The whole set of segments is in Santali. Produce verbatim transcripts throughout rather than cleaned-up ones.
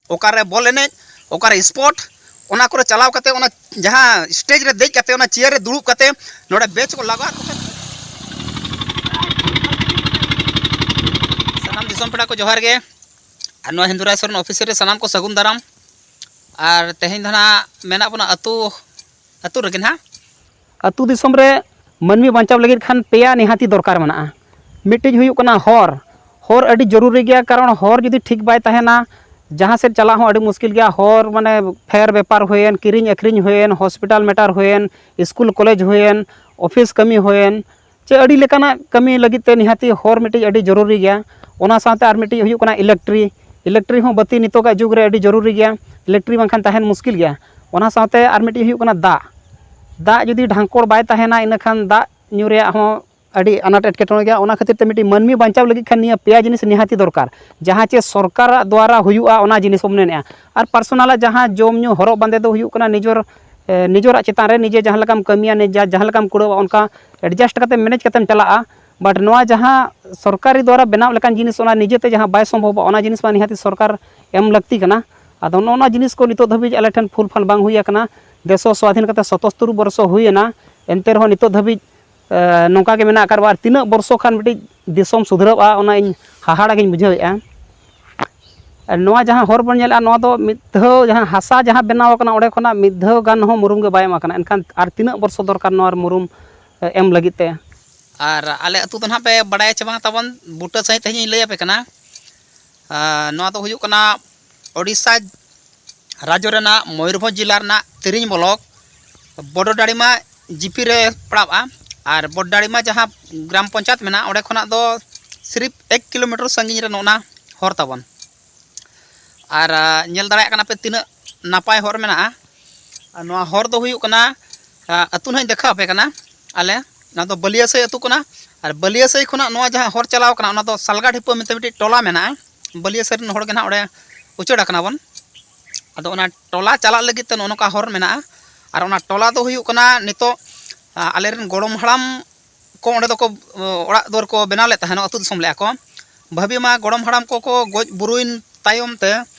ᱚᱠᱟᱨᱮ ᱵᱚᱞ ᱮᱱᱮᱡ, ᱚᱠᱟᱨᱮ ᱥᱯᱳᱨᱴ, ᱚᱱᱟ ᱠᱚᱨᱮ ᱪᱟᱞᱟᱣ ᱠᱟᱛᱮ, ᱚᱱᱟ ᱡᱟᱦᱟᱸ ᱥᱴᱮᱡᱽ ᱨᱮ ᱫᱮᱡ ᱠᱟᱛᱮ, ᱚᱱᱟ ᱪᱮᱭᱟᱨ ᱨᱮ ᱫᱩᱲᱩᱵ ᱠᱟᱛᱮ ᱱᱚᱰᱮ ᱵᱮᱪ ᱠᱚ ᱞᱟᱜᱟᱣ ᱠᱚ ᱠᱷᱟᱱ᱾ ᱥᱟᱱᱟᱢ ᱫᱤᱥᱚᱢ ᱯᱮᱲᱟ ᱠᱚ ᱡᱚᱦᱟᱨ ᱜᱮ᱾ ᱟᱨ ᱱᱚᱣᱟ ᱦᱤᱱᱫᱩᱨᱟᱭ ᱥᱚᱨᱮᱱ ᱚᱯᱷᱤᱥ ᱨᱮ ᱥᱟᱱᱟᱢ ᱠᱚ ᱥᱟᱹᱜᱩᱱ ᱫᱟᱨᱟᱢ᱾ ᱟᱨ ᱛᱮᱦᱮᱧ ᱫᱚ ᱱᱟᱦᱟᱜ ᱢᱮᱱᱟᱜ ᱵᱚᱱᱟ ᱟᱹᱛᱩ, ᱟᱹᱛᱩ ᱨᱮᱜᱮ ᱱᱟᱦᱟᱜ᱾ ᱟᱹᱛᱩ ᱫᱤᱥᱚᱢ ᱨᱮ ᱢᱟᱹᱱᱢᱤ ᱵᱟᱧᱪᱟᱣ ᱞᱟᱹᱜᱤᱫ ᱠᱷᱟᱱ ᱯᱮᱭᱟ ᱱᱤᱦᱟᱹᱛᱤ ᱫᱚᱨᱠᱟᱨ ᱢᱮᱱᱟᱜᱼᱟ᱾ ᱢᱤᱫᱴᱤᱡ ᱦᱩᱭᱩᱜ ᱠᱟᱱᱟ ᱦᱚᱨ᱾ ᱦᱚᱨ ᱟᱹᱰᱤ ᱡᱚᱨᱩᱨᱤ ᱜᱮᱭᱟ, ᱠᱟᱨᱚᱱ ᱦᱚᱨ ᱡᱩᱫᱤ ᱴᱷᱤᱠ ᱵᱟᱭ ᱛᱟᱦᱮᱱᱟ, ᱡᱟᱦᱟᱸ ᱥᱮᱫ ᱪᱟᱞᱟᱜ ᱦᱚᱸ ᱟᱹᱰᱤ ᱢᱩᱥᱠᱤᱞ ᱜᱮᱭᱟ᱾ ᱦᱚᱨ ᱢᱟᱱᱮ ᱯᱷᱮᱨ ᱵᱮᱯᱟᱨ ᱦᱩᱭᱮᱱ, ᱠᱤᱨᱤᱧ ᱟᱹᱠᱷᱨᱤᱧ ᱦᱩᱭᱮᱱ, ᱦᱚᱥᱯᱤᱴᱟᱞ ᱢᱮᱴᱟᱨ ᱦᱩᱭᱮᱱ, ᱥᱠᱩᱞ ᱠᱚᱞᱮᱡᱽ ᱦᱩᱭᱮᱱ, ᱚᱯᱷᱤᱥ ᱠᱟᱹᱢᱤ ᱦᱩᱭᱮᱱ, ᱪᱮ ᱟᱹᱰᱤ ᱞᱮᱠᱟᱱᱟᱜ ᱠᱟᱹᱢᱤ ᱞᱟᱹᱜᱤᱫ ᱛᱮ ᱱᱤᱦᱟᱹᱛᱤ ᱦᱚᱨ ᱢᱤᱫᱴᱤᱡ ᱟᱹᱰᱤ ᱡᱚᱨᱩᱨᱤ ᱜᱮᱭᱟ᱾ ᱚᱱᱟ ᱥᱟᱶᱛᱮ ᱟᱨ ᱢᱤᱫᱴᱤᱡ ᱦᱩᱭᱩᱜ ᱠᱟᱱᱟ ᱤᱞᱮᱠᱴᱨᱤ᱾ ᱤᱞᱮᱠᱴᱨᱤ ᱦᱚᱸ ᱵᱟᱹᱛᱤ ᱱᱤᱛᱚᱜᱟᱜ ᱡᱩᱜᱽ ᱨᱮ ᱟᱹᱰᱤ ᱡᱚᱨᱩᱨᱤ ᱜᱮᱭᱟ᱾ ᱤᱞᱮᱠᱴᱨᱤ ᱵᱟᱝᱠᱷᱟᱱ ᱛᱟᱦᱮᱱ ᱢᱩᱥᱠᱤᱞ ᱜᱮᱭᱟ᱾ ᱚᱱᱟ ᱥᱟᱶᱛᱮ ᱟᱨ ᱢᱤᱫᱴᱤᱡ ᱦᱩᱭᱩᱜ ᱠᱟᱱᱟ ᱫᱟᱜ᱾ ᱫᱟᱜ ᱡᱩᱫᱤ ᱰᱷᱟᱝᱠᱚᱲ ᱵᱟᱭ ᱛᱟᱦᱮᱱᱟ, ᱤᱱᱟᱹᱠᱷᱟᱱ ᱫᱟᱜ ᱧᱩ ᱨᱮᱭᱟᱜ ᱦᱚᱸ ᱟᱹᱰᱤ ᱟᱱᱟᱴ ᱮᱴᱠᱮᱴᱚᱬᱮ ᱜᱮᱭᱟ᱾ ᱚᱱᱟ ᱠᱷᱟᱹᱛᱤᱨ ᱛᱮ ᱢᱤᱫᱴᱤᱡ ᱢᱟᱹᱱᱢᱤ ᱵᱟᱧᱪᱟᱣ ᱞᱟᱹᱜᱤᱫ ᱠᱷᱟᱱ ᱱᱤᱭᱟᱹ ᱯᱮᱭᱟ ᱡᱤᱱᱤᱥ ᱱᱤᱦᱟᱹᱛᱤ ᱫᱚᱨᱠᱟᱨ᱾ ᱡᱟᱦᱟᱸ ᱪᱮ ᱥᱚᱨᱠᱟᱨᱟᱜ ᱫᱣᱟᱨᱟ ᱦᱩᱭᱩᱜᱼᱟ, ᱚᱱᱟ ᱡᱤᱱᱤᱥ ᱵᱚᱱ ᱢᱮᱱᱮᱫᱼᱟ᱾ ᱟᱨ ᱯᱟᱨᱥᱚᱱᱟᱞᱟᱜ ᱡᱟᱦᱟᱸ ᱡᱚᱢ ᱧᱩ ᱦᱚᱨᱚᱜ ᱵᱟᱸᱫᱮ ᱫᱚ ᱦᱩᱭᱩᱜ ᱠᱟᱱᱟ ᱱᱤᱡᱚᱨ, ᱮ, ᱱᱤᱡᱚᱨᱟᱜ ᱪᱮᱛᱟᱱ ᱨᱮ, ᱱᱤᱡᱮ ᱡᱟᱦᱟᱸ ᱞᱮᱠᱟᱢ ᱠᱟᱹᱢᱤᱭᱟ, ᱱᱤᱡᱮ ᱡᱟᱦᱟᱸ ᱞᱮᱠᱟᱢ ᱠᱩᱲᱟᱹᱣᱟ, ᱚᱱᱠᱟ ᱮᱰᱡᱟᱥᱴ ᱠᱟᱛᱮ ᱢᱮᱱᱮᱡᱽ ᱠᱟᱛᱮᱢ ᱪᱟᱞᱟᱜᱼᱟ᱾ ᱵᱟᱴ ᱱᱚᱣᱟ ᱡᱟᱦᱟᱸ ᱥᱚᱨᱠᱟᱨᱤ ᱫᱣᱟᱨᱟ ᱵᱮᱱᱟᱣ ᱞᱮᱠᱟᱱ ᱡᱤᱱᱤᱥ, ᱚᱱᱟ ᱱᱤᱡᱮᱛᱮ ᱡᱟᱦᱟᱸ ᱵᱟᱭ ᱥᱚᱢᱵᱷᱚᱵᱚᱜᱼᱟ, ᱚᱱᱟ ᱡᱤᱱᱤᱥ ᱢᱟ ᱱᱤᱦᱟᱹᱛᱤ ᱥᱚᱨᱠᱟᱨ ᱮᱢ ᱞᱟᱹᱠᱛᱤ ᱠᱟᱱᱟ᱾ ᱟᱫᱚ ᱱᱚᱜᱼᱚ ᱱᱚᱣᱟ ᱡᱤᱱᱤᱥ ᱠᱚ ᱱᱤᱛᱚᱜ ᱫᱷᱟᱹᱵᱤᱡ ᱟᱞᱮ ᱴᱷᱮᱱ ᱯᱷᱩᱞ ᱯᱷᱟᱞ ᱵᱟᱝ ᱦᱩᱭ ᱟᱠᱟᱱᱟ᱾ ᱫᱮᱥᱚ ᱥᱣᱟᱫᱷᱤᱱ ᱠᱟᱛᱮ ᱥᱚᱛᱚᱥᱛᱳᱨ ᱵᱚᱨᱥᱚ ᱦᱩᱭᱮᱱᱟ, ᱮᱱᱛᱮ ᱨᱮᱦᱚᱸ ᱱᱤᱛᱚᱜ ᱫᱷᱟᱹᱵᱤᱡ, ᱮ, ᱱᱚᱝᱠᱟ ᱜᱮ ᱢᱮᱱᱟᱜ ᱟᱠᱟᱫ ᱵᱚᱱᱟ᱾ ᱟᱨ ᱛᱤᱱᱟᱹᱜ ᱵᱚᱨᱥᱚ ᱠᱷᱟᱱ ᱢᱤᱫᱴᱤᱡ ᱫᱤᱥᱚᱢ ᱥᱩᱫᱷᱨᱟᱹᱜᱼᱟ, ᱚᱱᱟ ᱤᱧ ᱦᱟᱦᱟᱲᱟ ᱜᱤᱧ ᱵᱩᱡᱷᱟᱹᱣᱮᱫᱼᱟ᱾ ᱟᱨ ᱱᱚᱣᱟ ᱡᱟᱦᱟᱸ ᱦᱚᱨ ᱵᱚᱱ ᱧᱮᱞᱮᱫᱼᱟ, ᱱᱚᱣᱟ ᱫᱚ ᱢᱤᱫ ᱫᱷᱟᱣ ᱡᱟᱦᱟᱸ ᱦᱟᱥᱟ ᱡᱟᱦᱟᱸ ᱵᱮᱱᱟᱣ ᱟᱠᱟᱱᱟ, ᱚᱸᱰᱮ ᱠᱷᱚᱱᱟᱜ ᱢᱤᱫ ᱫᱷᱟᱣ ᱜᱟᱱ ᱦᱚᱸ ᱢᱩᱨᱩᱢ ᱜᱮ ᱵᱟᱭ ᱮᱢ ᱟᱠᱟᱱᱟ᱾ ᱮᱱᱠᱷᱟᱱ ᱟᱨ ᱛᱤᱱᱟᱹᱜ ᱵᱚᱨᱥᱚ ᱫᱚᱨᱠᱟᱨ ᱱᱚᱣᱟ ᱨᱮ ᱢᱩᱨᱩᱢ, ᱮ, ᱮᱢ ᱞᱟᱹᱜᱤᱫ ᱛᱮ? ᱟᱨ ᱟᱞᱮ ᱟᱹᱛᱩ ᱫᱚ ᱱᱟᱦᱟᱜ ᱯᱮ ᱵᱟᱲᱟᱭᱟ ᱪᱮ ᱵᱟᱝ ᱛᱟᱵᱚᱱ, ᱵᱩᱴᱟᱹ ᱥᱟᱺᱦᱤᱡ ᱛᱮᱦᱮᱧ ᱤᱧ ᱞᱟᱹᱭ ᱟᱯᱮ ᱠᱟᱱᱟ᱾ ᱟᱨ ᱱᱚᱣᱟ ᱫᱚ ᱦᱩᱭᱩᱜ ᱠᱟᱱᱟ ᱳᱰᱤᱥᱟ ᱨᱟᱡᱽᱡᱚ ᱨᱮᱱᱟᱜ ᱢᱚᱭᱩᱨᱵᱷᱚᱸᱡᱽ ᱡᱮᱞᱟ ᱨᱮᱱᱟᱜ ᱛᱤᱨᱤᱧ ᱵᱞᱚᱠ ᱵᱚᱰᱚᱰᱟᱲᱤᱢᱟ ᱡᱤᱯᱤ ᱨᱮ ᱯᱟᱲᱟᱜᱼᱟ᱾ ᱟᱨ ᱵᱚᱰᱚᱰᱟᱲᱤᱢᱟ ᱡᱟᱦᱟᱸ ᱜᱨᱟᱢ ᱯᱚᱧᱪᱟᱭᱮᱛ ᱢᱮᱱᱟᱜᱼᱟ, ᱚᱸᱰᱮ ᱠᱷᱚᱱᱟᱜ ᱫᱚ ᱥᱤᱨᱤᱯ ᱮᱠ ᱠᱤᱞᱳᱢᱤᱴᱟᱨ ᱥᱟᱺᱜᱤᱧ ᱨᱮ ᱱᱚᱜᱼᱚ ᱱᱟ ᱦᱚᱨ ᱛᱟᱵᱚᱱ᱾ ᱟᱨ, ᱟ, ᱧᱮᱞ ᱫᱟᱲᱮᱭᱟᱜ ᱠᱟᱱᱟ ᱯᱮ ᱛᱤᱱᱟᱹᱜ ᱱᱟᱯᱟᱭ ᱦᱚᱨ ᱢᱮᱱᱟᱜᱼᱟ᱾ ᱟᱨ ᱱᱚᱣᱟ ᱦᱚᱨ ᱫᱚ ᱦᱩᱭᱩᱜ ᱠᱟᱱᱟ, ᱟ, ᱟᱹᱛᱩ ᱱᱟᱦᱟᱜ ᱤᱧ ᱫᱮᱠᱷᱟᱣ ᱟᱯᱮ ᱠᱟᱱᱟ᱾ ᱟᱞᱮ ᱱᱚᱣᱟ ᱫᱚ ᱵᱟᱹᱞᱤᱭᱟᱹᱥᱟᱹᱭ ᱟᱹᱛᱩ ᱠᱟᱱᱟ᱾ ᱟᱨ ᱵᱟᱹᱞᱤᱭᱟᱹᱥᱟᱹᱭ ᱠᱷᱚᱱᱟᱜ ᱱᱚᱣᱟ ᱡᱟᱦᱟᱸ ᱦᱚᱨ ᱪᱟᱞᱟᱣ ᱠᱟᱱᱟ, ᱚᱱᱟ ᱫᱚ ᱥᱟᱞᱜᱟ ᱰᱷᱤᱯᱟᱹ ᱢᱮᱱᱛᱮ ᱢᱤᱫᱴᱤᱡ ᱴᱚᱞᱟ ᱢᱮᱱᱟᱜᱼᱟ᱾ ᱵᱟᱹᱞᱤᱭᱟᱹᱥᱟᱹᱭ ᱨᱮᱱ ᱦᱚᱲ ᱜᱮ ᱱᱟᱦᱟᱜ ᱚᱸᱰᱮ ᱩᱪᱟᱹᱲ ᱟᱠᱟᱱᱟ ᱵᱚᱱ᱾ ᱟᱫᱚ ᱚᱱᱟ ᱴᱚᱞᱟ ᱪᱟᱞᱟᱜ ᱞᱟᱹᱜᱤᱫ ᱛᱮ ᱱᱚᱜᱼᱚ ᱱᱚᱝᱠᱟ ᱦᱚᱨ ᱢᱮᱱᱟᱜᱼᱟ᱾ ᱟᱨ ᱚᱱᱟ ᱴᱚᱞᱟ ᱫᱚ ᱦᱩᱭᱩᱜ ᱠᱟᱱᱟ ᱱᱤᱛᱚᱜ, ᱟ, ᱟᱞᱮᱨᱮᱱ ᱜᱚᱲᱚᱢ ᱦᱟᱲᱟᱢ ᱠᱚ ᱚᱸᱰᱮ ᱫᱚᱠᱚ, ᱚ, ᱚᱲᱟᱜ ᱫᱩᱣᱟᱹᱨ ᱠᱚ ᱵᱮᱱᱟᱣ ᱞᱮᱫ ᱛᱟᱦᱮᱱᱟ, ᱟᱹᱛᱩ ᱫᱤᱥᱚᱢ ᱞᱮᱫᱼᱟ ᱠᱚ᱾ ᱵᱷᱟᱹᱵᱤ ᱢᱟ ᱜᱚᱲᱚᱢ ᱦᱟᱲᱟᱢ ᱠᱚᱠᱚ ᱜᱚᱡ ᱵᱩᱨᱩᱭᱮᱱ ᱛᱟᱭᱚᱢ ᱛᱮ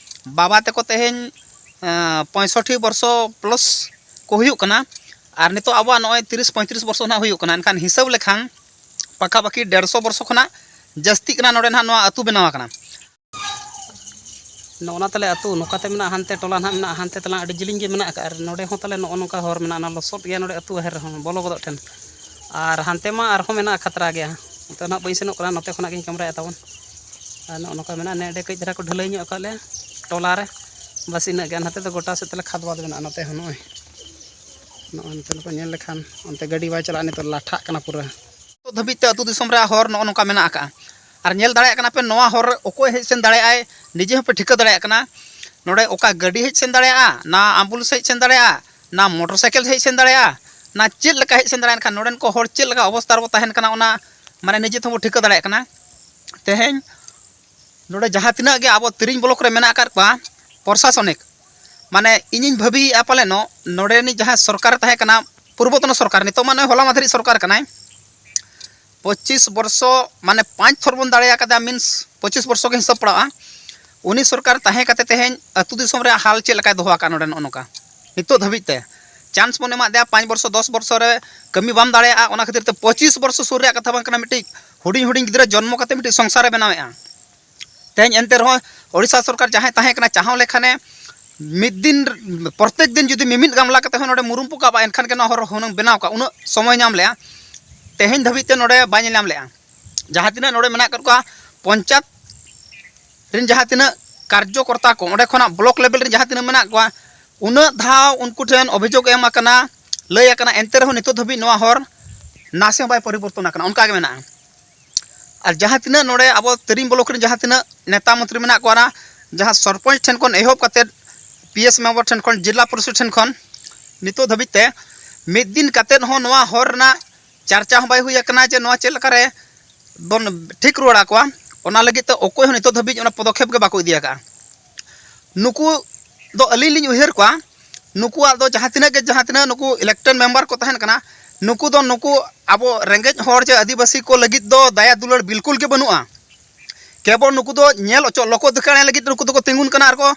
ᱵᱟᱵᱟ ᱛᱟᱠᱚ ᱛᱮᱦᱮᱧ ᱯᱚᱸᱭᱥᱚᱴᱴᱤ ᱵᱚᱨᱥᱚ ᱯᱞᱟᱥ ᱠᱚ ᱦᱩᱭᱩᱜ ᱠᱟᱱᱟ᱾ ᱟᱨ ᱱᱤᱛᱚᱜ ᱟᱵᱚᱣᱟᱜ ᱱᱚᱜᱼᱚᱭ ᱛᱤᱨᱤᱥ ᱯᱚᱸᱭᱛᱨᱤᱥ ᱵᱚᱨᱥᱚ ᱱᱟᱦᱟᱜ ᱦᱩᱭᱩᱜ ᱠᱟᱱᱟ᱾ ᱮᱱᱠᱷᱟᱱ ᱦᱤᱥᱟᱹᱵ ᱞᱮᱠᱷᱟᱱ ᱯᱟᱠᱟᱯᱟᱠᱤ ᱰᱮᱲᱥᱚ ᱵᱚᱨᱥᱚ ᱠᱷᱚᱱᱟᱜ ᱡᱟᱹᱥᱛᱤᱜ ᱠᱟᱱᱟ ᱱᱚᱰᱮ ᱱᱟᱦᱟᱜ ᱱᱚᱣᱟ ᱟᱹᱛᱩ ᱵᱮᱱᱟᱣ ᱟᱠᱟᱱᱟ᱾ ᱱᱚᱜᱼᱚ ᱱᱟ ᱛᱟᱞᱮ ᱟᱹᱛᱩ ᱱᱚᱝᱠᱟ ᱛᱮ ᱢᱮᱱᱟᱜᱼᱟ, ᱦᱟᱱᱛᱮ ᱴᱚᱞᱟ ᱱᱟᱦᱟᱜ ᱢᱮᱱᱟᱜᱼᱟ, ᱦᱟᱱᱛᱮ ᱛᱟᱞᱟᱝ ᱟᱹᱰᱤ ᱡᱤᱞᱤᱧ ᱜᱮ ᱢᱮᱱᱟᱜ ᱟᱠᱟᱫᱼᱟ᱾ ᱟᱨ ᱱᱚᱰᱮ ᱦᱚᱸ ᱛᱟᱞᱮ ᱱᱚᱜᱼᱚ ᱱᱚᱝᱠᱟ ᱦᱚᱨ ᱢᱮᱱᱟᱜᱼᱟ, ᱚᱱᱟ ᱞᱚᱥᱚᱫ ᱜᱮᱭᱟ ᱱᱚᱰᱮ ᱟᱹᱛᱩ ᱟᱦᱮᱨ ᱨᱮᱦᱚᱸ ᱵᱚᱞᱚ ᱜᱚᱫᱚᱜ ᱴᱷᱮᱱ᱾ ᱟᱨ ᱦᱟᱱᱛᱮ ᱢᱟ ᱟᱨᱦᱚᱸ ᱢᱮᱱᱟᱜᱼᱟ ᱠᱷᱟᱛᱨᱟ ᱜᱮᱭᱟ, ᱚᱱᱛᱮ ᱱᱟᱦᱟᱜ ᱵᱟᱹᱧ ᱥᱮᱱᱚᱜ ᱠᱟᱱᱟ, ᱱᱚᱛᱮ ᱠᱷᱚᱱᱟᱜ ᱜᱤᱧ ᱠᱮᱢᱨᱟᱭᱮᱫ ᱛᱟᱵᱚᱱ᱾ ᱟᱨ ᱱᱚᱜᱼᱚ ᱱᱚᱝᱠᱟ ᱢᱮᱱᱟᱜᱼᱟ, ᱱᱮᱰᱮ ᱠᱟᱹᱡ ᱫᱷᱟᱨᱟ ᱠᱚ ᱰᱷᱟᱹᱞᱟᱹᱭ ᱧᱚᱜ ᱟᱠᱟᱫ ᱞᱮᱭᱟ ᱴᱚᱞᱟ ᱨᱮ, ᱵᱟᱥ ᱤᱱᱟᱹᱜ ᱜᱮ᱾ ᱱᱚᱛᱮ ᱫᱚ ᱜᱚᱴᱟ ᱥᱮᱫ ᱛᱟᱞᱮ ᱠᱷᱟᱫᱽ ᱵᱟᱫᱽ ᱢᱮᱱᱟᱜᱼᱟ᱾ ᱱᱚᱛᱮ ᱦᱚᱸ ᱱᱚᱜᱼᱚᱭ, ᱱᱚᱜᱼᱚᱭ ᱱᱚᱛᱮ ᱫᱚᱠᱚ ᱧᱮᱞ ᱞᱮᱠᱷᱟᱱ ᱚᱱᱛᱮ ᱜᱟᱹᱰᱤ ᱵᱟᱭ ᱪᱟᱞᱟᱜᱼᱟ, ᱱᱤᱛᱚᱜ ᱞᱟᱴᱷᱟᱜ ᱠᱟᱱᱟ ᱯᱩᱨᱟᱹ᱾ ᱱᱤᱛᱚᱜ ᱫᱷᱟᱹᱵᱤᱡ ᱛᱮ ᱟᱹᱛᱩ ᱫᱤᱥᱚᱢ ᱨᱮᱭᱟᱜ ᱦᱚᱨ ᱱᱚᱜᱼᱚ ᱱᱚᱝᱠᱟ ᱢᱮᱱᱟᱜ ᱟᱠᱟᱫᱼᱟ᱾ ᱟᱨ ᱧᱮᱞ ᱫᱟᱲᱮᱭᱟᱜ ᱠᱟᱱᱟ ᱯᱮ, ᱱᱚᱣᱟ ᱦᱚᱨ ᱨᱮ ᱚᱠᱚᱭ ᱦᱮᱡ ᱥᱮᱱ ᱫᱟᱲᱮᱭᱟᱜᱼᱟᱭ, ᱱᱤᱡᱮ ᱦᱚᱸᱯᱮ ᱴᱷᱤᱠᱟᱹ ᱫᱟᱲᱮᱭᱟᱜ ᱠᱟᱱᱟ᱾ ᱱᱚᱰᱮ ᱚᱠᱟ ᱜᱟᱹᱰᱤ ᱦᱮᱡ ᱥᱮᱱ ᱫᱟᱲᱮᱭᱟᱜᱼᱟ, ᱱᱟ ᱟᱢᱵᱩᱞᱮᱱᱥ ᱦᱮᱡ ᱥᱮᱱ ᱫᱟᱲᱮᱭᱟᱜᱼᱟ, ᱱᱟ ᱢᱚᱴᱚᱨ ᱥᱟᱭᱠᱮᱞ ᱦᱮᱡ ᱥᱮᱱ ᱫᱟᱲᱮᱭᱟᱜᱼᱟ, ᱱᱟ ᱪᱮᱫ ᱞᱮᱠᱟ ᱦᱮᱡ ᱥᱮᱱ ᱫᱟᱲᱮᱭᱟᱜᱼᱟ᱾ ᱮᱱᱠᱷᱟᱱ ᱱᱚᱰᱮᱱ ᱠᱚ ᱦᱚᱲ ᱪᱮᱫ ᱞᱮᱠᱟ ᱚᱵᱚᱥᱛᱟ ᱨᱮᱵᱚ ᱛᱟᱦᱮᱱ ᱠᱟᱱᱟ, ᱚᱱᱟ ᱢᱟᱱᱮ ᱱᱤᱡᱮ ᱛᱮᱦᱚᱸ ᱵᱚ ᱴᱷᱤᱠᱟᱹ ᱫᱟᱲᱮᱭᱟᱜ ᱠᱟᱱᱟ᱾ ᱛᱮᱦᱮᱧ ᱱᱚᱰᱮ ᱡᱟᱦᱟᱸ ᱛᱤᱱᱟᱹᱜ ᱜᱮ ᱟᱵᱚ ᱛᱤᱨᱤᱧ ᱵᱞᱚᱠ ᱨᱮ ᱢᱮᱱᱟᱜ ᱟᱠᱟᱫ ᱠᱚᱣᱟ ᱯᱨᱚᱥᱟᱥᱚᱱᱤᱠ, ᱢᱟᱱᱮ ᱤᱧᱤᱧ ᱵᱷᱟᱹᱵᱤᱭᱮᱫᱼᱟ ᱯᱟᱞᱮᱱᱚᱜ ᱱᱚᱰᱮ ᱨᱤᱱᱤᱡ ᱡᱟᱦᱟᱸᱭ ᱥᱚᱨᱠᱟᱨ ᱛᱟᱦᱮᱸ ᱠᱟᱱᱟ, ᱯᱩᱨᱵᱚᱛᱚᱱ ᱥᱚᱨᱠᱟᱨ, ᱱᱤᱛᱚᱜ ᱢᱟ ᱱᱚᱜᱼᱚᱭ ᱦᱚᱞᱟ ᱢᱟᱫᱷᱮᱨᱤᱡ ᱥᱚᱨᱠᱟᱨ ᱠᱟᱱᱟᱭ, ᱯᱚᱸᱪᱤᱥ ᱵᱚᱨᱥᱚ, ᱢᱟᱱᱮ ᱯᱟᱸᱪ ᱛᱷᱚᱨ ᱵᱚᱱ ᱫᱟᱲᱮ ᱟᱠᱟᱫᱟ, ᱢᱤᱱᱥ ᱯᱚᱸᱪᱤᱥ ᱵᱚᱨᱥᱚ ᱜᱮ ᱦᱤᱥᱟᱹᱵ ᱯᱟᱲᱟᱜᱼᱟ᱾ ᱩᱱᱤ ᱥᱚᱨᱠᱟᱨ ᱛᱟᱦᱮᱸ ᱠᱟᱛᱮ ᱛᱮᱦᱮᱧ ᱟᱹᱛᱩ ᱫᱤᱥᱚᱢ ᱨᱮᱭᱟᱜ ᱦᱟᱞ ᱪᱮᱫ ᱞᱮᱠᱟᱭ ᱫᱚᱦᱚ ᱟᱠᱟᱫ ᱱᱚᱰᱮ ᱱᱚᱜᱼᱚ ᱱᱚᱝᱠᱟ ᱱᱤᱛᱚᱜ ᱫᱷᱟᱹᱵᱤᱡ ᱛᱮ? ᱪᱟᱱᱥ ᱵᱚᱱ ᱮᱢᱟᱫ ᱫᱮᱭᱟ ᱯᱟᱸᱪ ᱵᱚᱨᱥᱚ, ᱫᱚᱥ ᱵᱚᱨᱥᱚ ᱨᱮ ᱠᱟᱹᱢᱤ ᱵᱟᱢ ᱫᱟᱲᱮᱭᱟᱜᱼᱟ, ᱚᱱᱟ ᱠᱷᱟᱹᱛᱤᱨ ᱛᱮ ᱯᱚᱸᱪᱤᱥ ᱵᱚᱨᱥᱚ ᱥᱩᱨ ᱨᱮᱭᱟᱜ ᱠᱟᱛᱷᱟ ᱵᱟᱝ ᱠᱟᱱᱟ, ᱢᱤᱫᱴᱤᱡ ᱦᱩᱰᱤᱧ ᱦᱩᱰᱤᱧ ᱜᱤᱫᱽᱨᱟᱹ ᱡᱚᱱᱢᱚ ᱠᱟᱛᱮ ᱢᱤᱫᱴᱤᱡ ᱥᱚᱝᱥᱟᱨᱮ ᱵᱮᱱᱟᱣᱮᱫᱼᱟ᱾ ᱛᱮᱦᱮᱧ ᱮᱱᱛᱮ ᱨᱮᱦᱚᱸ ᱳᱰᱤᱥᱟ ᱥᱚᱨᱠᱟᱨ ᱡᱟᱦᱟᱸᱭ ᱛᱟᱦᱮᱸ ᱠᱟᱱᱟ, ᱪᱟᱦᱟᱣ ᱞᱮᱠᱷᱟᱱᱮ ᱢᱤᱫ ᱫᱤᱱ, ᱯᱨᱚᱛᱮᱠ ᱫᱤᱱ ᱡᱩᱫᱤ ᱢᱤᱢᱤᱫ ᱜᱟᱢᱞᱟ ᱠᱟᱛᱮ ᱦᱚᱸ ᱱᱚᱰᱮ ᱢᱩᱨᱩᱢ ᱯᱚᱠᱟᱜᱼᱟ, ᱮᱱᱠᱷᱟᱱ ᱜᱮ ᱱᱚᱣᱟ ᱦᱚᱨ ᱦᱩᱱᱟᱹᱝ ᱵᱮᱱᱟᱣ ᱠᱚᱜᱼᱟ, ᱩᱱᱟᱹᱜ ᱥᱚᱢᱚᱭ ᱧᱟᱢ ᱞᱮᱜᱼᱟ᱾ ᱛᱮᱦᱮᱧ ᱫᱷᱟᱹᱵᱤᱡ ᱛᱮ ᱱᱚᱰᱮ ᱵᱟᱭ ᱧᱮᱞ ᱧᱟᱢ ᱞᱮᱜᱼᱟ᱾ ᱡᱟᱦᱟᱸ ᱛᱤᱱᱟᱹᱜ ᱱᱚᱰᱮ ᱢᱮᱱᱟᱜ ᱟᱠᱟᱫ ᱠᱚᱣᱟ ᱯᱚᱧᱪᱟᱭᱮᱛ ᱨᱮᱱ ᱡᱟᱦᱟᱸ ᱛᱤᱱᱟᱹᱜ ᱠᱟᱨᱡᱚᱠᱚᱨᱛᱟ ᱠᱚ, ᱚᱸᱰᱮ ᱠᱷᱚᱱᱟᱜ ᱵᱞᱚᱠ ᱞᱮᱵᱮᱞ ᱨᱮᱱ ᱡᱟᱦᱟᱸ ᱛᱤᱱᱟᱹᱜ ᱢᱮᱱᱟᱜ ᱠᱚᱣᱟ, ᱩᱱᱟᱹᱜ ᱫᱷᱟᱣ ᱩᱱᱠᱩ ᱴᱷᱮᱱ ᱚᱵᱷᱤᱡᱳᱜᱽ ᱮᱢ ᱟᱠᱟᱱᱟ, ᱞᱟᱹᱭ ᱟᱠᱟᱱᱟ, ᱮᱱᱛᱮ ᱨᱮᱦᱚᱸ ᱱᱤᱛᱚᱜ ᱫᱷᱟᱹᱵᱤᱡ ᱱᱚᱣᱟ ᱦᱚᱨ ᱱᱟᱥᱮ ᱦᱚᱸ ᱵᱟᱭ ᱯᱚᱨᱤᱵᱚᱨᱛᱚᱱ ᱟᱠᱟᱱᱟ, ᱚᱱᱠᱟ ᱜᱮ ᱢᱮᱱᱟᱜᱼᱟ᱾ ᱟᱨ ᱡᱟᱦᱟᱸ ᱛᱤᱱᱟᱹᱜ ᱱᱚᱰᱮ ᱟᱵᱚ ᱛᱤᱨᱤᱧ ᱵᱞᱚᱠ ᱨᱮᱱ ᱡᱟᱦᱟᱸ ᱛᱤᱱᱟᱹᱜ ᱱᱮᱛᱟ ᱢᱚᱱᱛᱨᱤ ᱢᱮᱱᱟᱜ ᱠᱚᱣᱟ, ᱚᱱᱟ ᱡᱟᱦᱟᱸ ᱥᱚᱨᱯᱚᱧᱪ ᱴᱷᱮᱱ ᱠᱷᱚᱱ ᱮᱦᱚᱵ ᱠᱟᱛᱮᱫ, ᱯᱤ ᱮᱥ ᱢᱮᱢᱵᱟᱨ ᱴᱷᱮᱱ ᱠᱷᱚᱱ, ᱡᱤᱞᱟ ᱯᱚᱨᱤᱥᱚᱫ ᱴᱷᱮᱱ ᱠᱷᱚᱱ ᱱᱤᱛᱚᱜ ᱫᱷᱟᱹᱵᱤᱡ ᱛᱮ ᱢᱤᱫ ᱫᱤᱱ ᱠᱟᱛᱮᱫ ᱦᱚᱸ ᱱᱚᱣᱟ ᱦᱚᱨ ᱨᱮᱱᱟᱜ ᱪᱟᱨᱪᱟ ᱦᱚᱸ ᱵᱟᱭ ᱦᱩᱭ ᱟᱠᱟᱱᱟ ᱡᱮ ᱱᱚᱣᱟ ᱪᱮᱫ ᱞᱮᱠᱟᱨᱮ ᱵᱚᱱ ᱴᱷᱤᱠ ᱨᱩᱣᱟᱹᱲ ᱟᱠᱚᱣᱟ᱾ ᱚᱱᱟ ᱞᱟᱹᱜᱤᱫ ᱛᱮ ᱚᱠᱚᱭ ᱦᱚᱸ ᱱᱤᱛᱚᱜ ᱫᱷᱟᱹᱵᱤᱡ ᱚᱱᱟ ᱯᱚᱫᱚᱠᱷᱮᱯ ᱜᱮ ᱵᱟᱠᱚ ᱤᱫᱤ ᱟᱠᱟᱫᱼᱟ᱾ ᱱᱩᱠᱩ ᱫᱚ ᱟᱹᱞᱤᱧ ᱞᱤᱧ ᱩᱭᱦᱟᱹᱨ ᱠᱚᱣᱟ, ᱱᱩᱠᱩᱣᱟᱜ ᱫᱚ ᱡᱟᱦᱟᱸ ᱛᱤᱱᱟᱹᱜ ᱜᱮ, ᱡᱟᱦᱟᱸ ᱛᱤᱱᱟᱹᱜ ᱱᱩᱠᱩ ᱤᱞᱮᱠᱴᱮᱰ ᱢᱮᱢᱵᱟᱨ ᱠᱚ ᱛᱟᱦᱮᱱ ᱠᱟᱱᱟ, ᱱᱩᱠᱩ ᱫᱚ ᱱᱩᱠᱩ ᱟᱵᱚ ᱨᱮᱸᱜᱮᱡ ᱦᱚᱲ ᱪᱮ ᱟᱹᱫᱤᱵᱟᱹᱥᱤ ᱠᱚ ᱞᱟᱹᱜᱤᱫ ᱫᱚ ᱫᱟᱭᱟ ᱫᱩᱞᱟᱹᱲ ᱵᱤᱞᱠᱩᱞ ᱜᱮ ᱵᱟᱹᱱᱩᱜᱼᱟ᱾ ᱠᱮᱵᱚᱞ ᱱᱩᱠᱩ ᱫᱚ ᱧᱮᱞ ᱦᱚᱪᱚ, ᱞᱳᱠᱚ ᱫᱮᱠᱷᱟᱱᱮ ᱞᱟᱹᱜᱤᱫ ᱱᱩᱠᱩ ᱫᱚᱠᱚ ᱛᱤᱸᱜᱩᱱ ᱠᱟᱱᱟ ᱟᱨ ᱠᱚ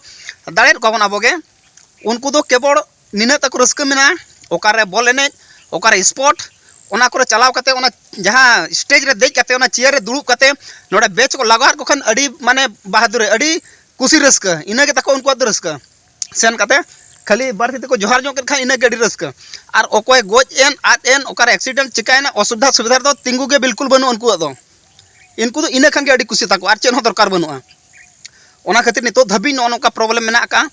ᱫᱟᱲᱮᱭᱮᱫ ᱠᱚᱣᱟ ᱵᱚᱱ ᱟᱵᱚ ᱜᱮ᱾ ᱩᱱᱠᱩ ᱫᱚ ᱠᱮᱵᱚᱞ ᱱᱤᱱᱟᱹᱜ ᱛᱟᱠᱚ ᱨᱟᱹᱥᱠᱟᱹ ᱢᱮᱱᱟᱜᱼᱟ, ᱚᱠᱟᱨᱮ ᱵᱚᱞ ᱮᱱᱮᱡ, ᱚᱠᱟᱨᱮ ᱥᱯᱳᱨᱴ, ᱚᱱᱟ ᱠᱚᱨᱮ ᱪᱟᱞᱟᱣ ᱠᱟᱛᱮ, ᱚᱱᱟ ᱡᱟᱦᱟᱸ ᱥᱴᱮᱡᱽ ᱨᱮ ᱫᱮᱡ ᱠᱟᱛᱮ, ᱚᱱᱟ ᱪᱮᱭᱟᱨ ᱨᱮ ᱫᱩᱲᱩᱵ ᱠᱟᱛᱮ ᱱᱚᱰᱮ ᱵᱮᱪ ᱠᱚ ᱞᱟᱜᱟᱣᱟᱫ ᱠᱚ ᱠᱷᱟᱱ ᱟᱹᱰᱤ ᱢᱟᱱᱮ ᱵᱟᱦᱟᱫᱩᱨ, ᱟᱹᱰᱤ ᱠᱩᱥᱤ ᱨᱟᱹᱥᱠᱟᱹ, ᱤᱱᱟᱹ ᱜᱮ ᱛᱟᱠᱚ ᱩᱱᱠᱩᱣᱟᱜ ᱫᱚ ᱨᱟᱹᱥᱠᱟᱹ᱾ ᱥᱮᱱ ᱠᱟᱛᱮ ᱠᱷᱟᱹᱞᱤ ᱵᱟᱨ ᱛᱤ ᱛᱮᱠᱚ ᱡᱚᱦᱟᱨ ᱧᱚᱜ ᱠᱮᱫ ᱠᱷᱟᱱ ᱤᱱᱟᱹ ᱜᱮ ᱟᱹᱰᱤ ᱨᱟᱹᱥᱠᱟᱹ᱾ ᱟᱨ ᱚᱠᱚᱭ ᱜᱚᱡ ᱮᱱ, ᱟᱫ ᱮᱱ, ᱚᱠᱟᱨᱮ ᱮᱠᱥᱤᱰᱮᱱᱴ ᱪᱤᱠᱟᱹᱭᱮᱱᱟ, ᱚᱥᱩᱵᱤᱫᱷᱟ ᱥᱩᱵᱤᱫᱷᱟ ᱨᱮᱫᱚ ᱛᱤᱸᱜᱩ ᱜᱮ ᱵᱤᱞᱠᱩᱞ ᱵᱟᱹᱱᱩᱜᱼᱟ ᱩᱱᱠᱩᱣᱟᱜ ᱫᱚ᱾ ᱤᱱᱠᱩ ᱫᱚ ᱤᱱᱟᱹ ᱠᱷᱟᱱ ᱜᱮ ᱟᱹᱰᱤ ᱠᱩᱥᱤ ᱛᱟᱠᱚ, ᱟᱨ ᱪᱮᱫ ᱦᱚᱸ ᱫᱚᱨᱠᱟᱨ ᱵᱟᱹᱱᱩᱜᱼᱟ᱾ ᱚᱱᱟ ᱠᱷᱟᱹᱛᱤᱨ ᱱᱤᱛᱚᱜ ᱫᱷᱟᱹᱵᱤᱡ ᱱᱚᱜᱼᱚ ᱱᱚᱝᱠᱟ ᱯᱨᱚᱵᱞᱮᱢ ᱢᱮᱱᱟᱜ ᱟᱠᱟᱫᱼᱟ᱾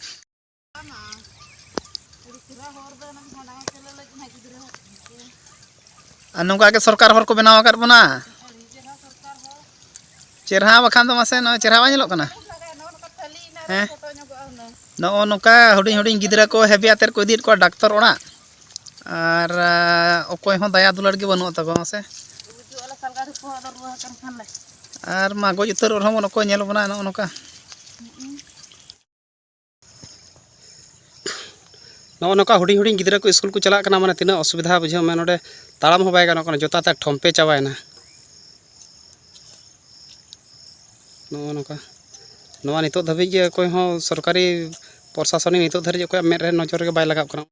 ᱟᱨ ᱱᱚᱝᱠᱟ ᱜᱮ ᱥᱚᱨᱠᱟᱨ ᱦᱚᱨ ᱠᱚ ᱵᱮᱱᱟᱣ ᱟᱠᱟᱫ ᱵᱚᱱᱟ᱾ ᱪᱮᱨᱦᱟ ᱵᱟᱠᱷᱟᱱ ᱫᱚ ᱢᱟᱥᱮ, ᱱᱚᱜᱼᱚᱭ ᱪᱮᱨᱦᱟ ᱵᱟᱭ ᱧᱮᱞᱚᱜ ᱠᱟᱱᱟ? ᱦᱮᱸ? ᱱᱚᱜᱼᱚ ᱱᱚᱝᱠᱟ ᱦᱩᱰᱤᱧ ᱦᱩᱰᱤᱧ ᱜᱤᱫᱽᱨᱟᱹ ᱠᱚ ᱦᱮᱵᱮ ᱟᱛᱮᱫ ᱠᱚ ᱤᱫᱤᱭᱮᱫ ᱠᱚᱣᱟ ᱰᱟᱠᱛᱚᱨ ᱚᱲᱟᱜ᱾ ᱟᱨ ᱟᱨ ᱚᱠᱚᱭ ᱦᱚᱸ ᱫᱟᱭᱟ ᱫᱩᱞᱟᱹᱲ ᱜᱮ ᱵᱟᱹᱱᱩᱜ ᱛᱟᱠᱚᱣᱟ ᱢᱟᱥᱮ᱾ ᱟᱨ ᱢᱟ ᱜᱚᱡ ᱩᱛᱟᱹᱨᱚᱜ ᱨᱮᱦᱚᱸ ᱵᱚᱱ, ᱚᱠᱚᱭ ᱧᱮᱞ ᱵᱚᱱᱟ ᱱᱚᱜᱼᱚ ᱱᱚᱝᱠᱟ᱾ ᱱᱚᱜᱼᱚ ᱱᱚᱝᱠᱟ ᱦᱩᱰᱤᱧ ᱦᱩᱰᱤᱧ ᱜᱤᱫᱽᱨᱟᱹ ᱠᱚ ᱥᱠᱩᱞ ᱠᱚ ᱪᱟᱞᱟᱜ ᱠᱟᱱᱟ, ᱢᱟᱱᱮ ᱛᱤᱱᱟᱹᱜ ᱚᱥᱩᱵᱤᱫᱷᱟ ᱵᱩᱡᱷᱟᱹᱣ ᱢᱮ, ᱱᱚᱰᱮ ᱛᱟᱲᱟᱢ ᱦᱚᱸ ᱵᱟᱭ ᱜᱟᱱᱚᱜ ᱠᱟᱱᱟ, ᱡᱩᱛᱟᱛᱮ ᱴᱷᱚᱢᱯᱮ ᱪᱟᱵᱟᱭᱮᱱᱟ᱾ ᱱᱚᱜᱼᱚ ᱱᱚᱝᱠᱟ, ᱱᱚᱣᱟ ᱱᱤᱛᱚᱜ ᱫᱷᱟᱹᱵᱤᱡ ᱜᱮ ᱚᱠᱚᱭ ᱦᱚᱸ ᱥᱚᱨᱠᱟᱨᱤ ᱯᱨᱚᱥᱟᱥᱚᱱᱤᱠ ᱱᱤᱛᱚᱜ ᱫᱷᱟᱹᱨᱤᱡ ᱚᱠᱚᱭᱟᱜ ᱢᱮᱫ ᱨᱮ ᱱᱚᱡᱚᱨ ᱜᱮ ᱵᱟᱭ ᱞᱟᱜᱟᱣ ᱠᱟᱱᱟ᱾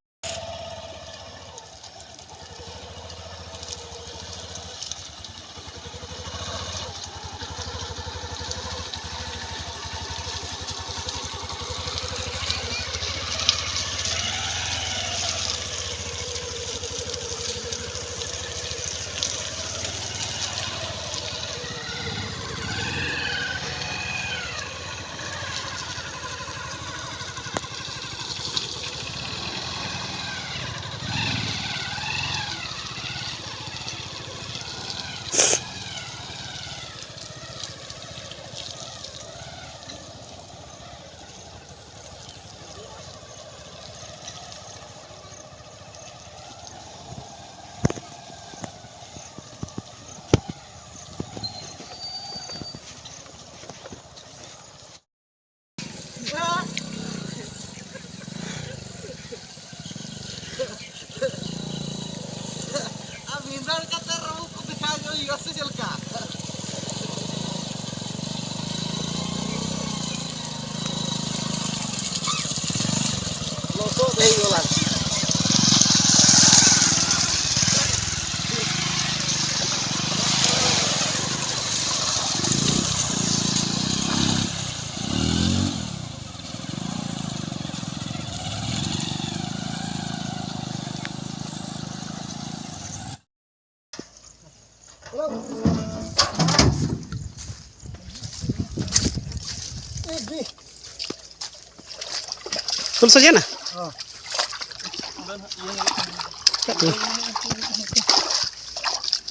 ᱛᱩᱞ ᱥᱚᱡᱷᱮᱱᱟ?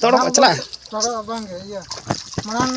ᱛᱚᱲᱚ ᱪᱟᱞᱟᱜᱼᱟ᱾ ᱛᱚᱲᱚ ᱵᱟᱝ ᱜᱮ, ᱤᱭᱟᱹ, ᱢᱟᱲᱟᱝ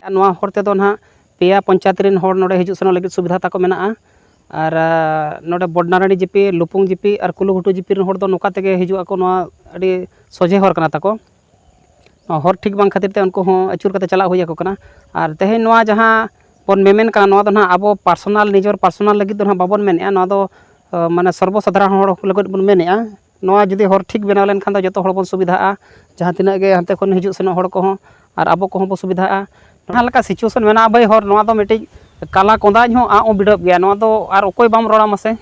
ᱱᱚᱣᱟ ᱦᱚᱨ ᱛᱮᱫᱚ ᱱᱟᱦᱟᱜ ᱯᱮᱭᱟ ᱯᱚᱧᱪᱟᱭᱮᱛ ᱨᱮᱱ ᱦᱚᱲ ᱱᱚᱰᱮ ᱦᱤᱡᱩᱜ ᱥᱮᱱᱚᱜ ᱞᱟᱹᱜᱤᱫ ᱥᱩᱵᱤᱫᱷᱟ ᱛᱟᱠᱚ ᱢᱮᱱᱟᱜᱼᱟ᱾ ᱟᱨ ᱱᱚᱰᱮ ᱵᱚᱰᱱᱟᱨᱟᱱᱤ ᱡᱤᱯᱤ, ᱞᱩᱯᱩᱝ ᱡᱤᱯᱤ ᱟᱨ ᱠᱩᱞᱩᱜᱷᱩᱴᱩ ᱡᱤᱯᱤ ᱨᱮᱱ ᱦᱚᱲ ᱫᱚ ᱱᱚᱝᱠᱟ ᱛᱮᱜᱮ ᱦᱤᱡᱩᱜ ᱟᱠᱚ, ᱱᱚᱣᱟ ᱟᱹᱰᱤ ᱥᱚᱡᱷᱮ ᱦᱚᱨ ᱠᱟᱱᱟ ᱛᱟᱠᱚ᱾ ᱱᱚᱣᱟ ᱦᱚᱨ ᱴᱷᱤᱠ ᱵᱟᱝ ᱠᱷᱟᱹᱛᱤᱨ ᱛᱮ ᱩᱱᱠᱩ ᱦᱚᱸ ᱟᱹᱪᱩᱨ ᱠᱟᱛᱮ ᱪᱟᱞᱟᱜ ᱦᱩᱭ ᱟᱠᱚ ᱠᱟᱱᱟ᱾ ᱟᱨ ᱛᱮᱦᱮᱧ ᱱᱚᱣᱟ ᱡᱟᱦᱟᱸ ᱵᱚᱱ ᱢᱮᱢᱮᱱ ᱠᱟᱱᱟ, ᱱᱚᱣᱟ ᱫᱚ ᱱᱟᱦᱟᱜ ᱟᱵᱚ ᱯᱟᱨᱥᱚᱱᱟᱞ, ᱱᱤᱡᱚᱨ ᱯᱟᱨᱥᱚᱱᱟᱞ ᱞᱟᱹᱜᱤᱫ ᱫᱚ ᱱᱟᱦᱟᱜ ᱵᱟᱵᱚᱱ ᱢᱮᱱᱮᱫᱼᱟ, ᱱᱚᱣᱟ ᱫᱚ ᱢᱟᱱᱮ ᱥᱚᱨᱵᱚ ᱥᱟᱫᱷᱟᱨᱚᱱ ᱦᱚᱲ ᱞᱟᱹᱜᱤᱫ ᱵᱚᱱ ᱢᱮᱱᱮᱫᱼᱟ᱾ ᱱᱚᱣᱟ ᱡᱩᱫᱤ ᱦᱚᱨ ᱴᱷᱤᱠ ᱵᱮᱱᱟᱣ ᱞᱮᱱᱠᱷᱟᱱ ᱫᱚ ᱡᱚᱛᱚ ᱦᱚᱲ ᱵᱚᱱ ᱥᱩᱵᱤᱫᱷᱟᱜᱼᱟ, ᱡᱟᱦᱟᱸ ᱛᱤᱱᱟᱹᱜ ᱜᱮ ᱦᱟᱱᱛᱮ ᱠᱷᱚᱱ ᱦᱤᱡᱩᱜ ᱥᱮᱱᱚᱜ ᱦᱚᱲ ᱠᱚᱦᱚᱸ ᱟᱨ ᱟᱵᱚ ᱠᱚᱦᱚᱸ ᱵᱚᱱ ᱥᱩᱵᱤᱫᱷᱟᱜᱼᱟ᱾ ᱡᱟᱦᱟᱸ ᱞᱮᱠᱟ ᱥᱤᱪᱩᱭᱮᱥᱚᱱ ᱢᱮᱱᱟᱜᱼᱟ ᱵᱷᱟᱹᱭ, ᱦᱚᱨ ᱱᱚᱣᱟ ᱫᱚ ᱢᱤᱫᱴᱤᱡ ᱠᱟᱞᱟ ᱠᱚᱸᱫᱟᱧ ᱦᱚᱸ ᱟᱜ ᱦᱚᱸ ᱵᱤᱰᱟᱹᱵ ᱜᱮᱭᱟ, ᱱᱚᱣᱟ ᱫᱚ ᱟᱨ ᱚᱠᱚᱭ ᱵᱟᱢ ᱨᱚᱲᱟ ᱢᱟᱥᱮ᱾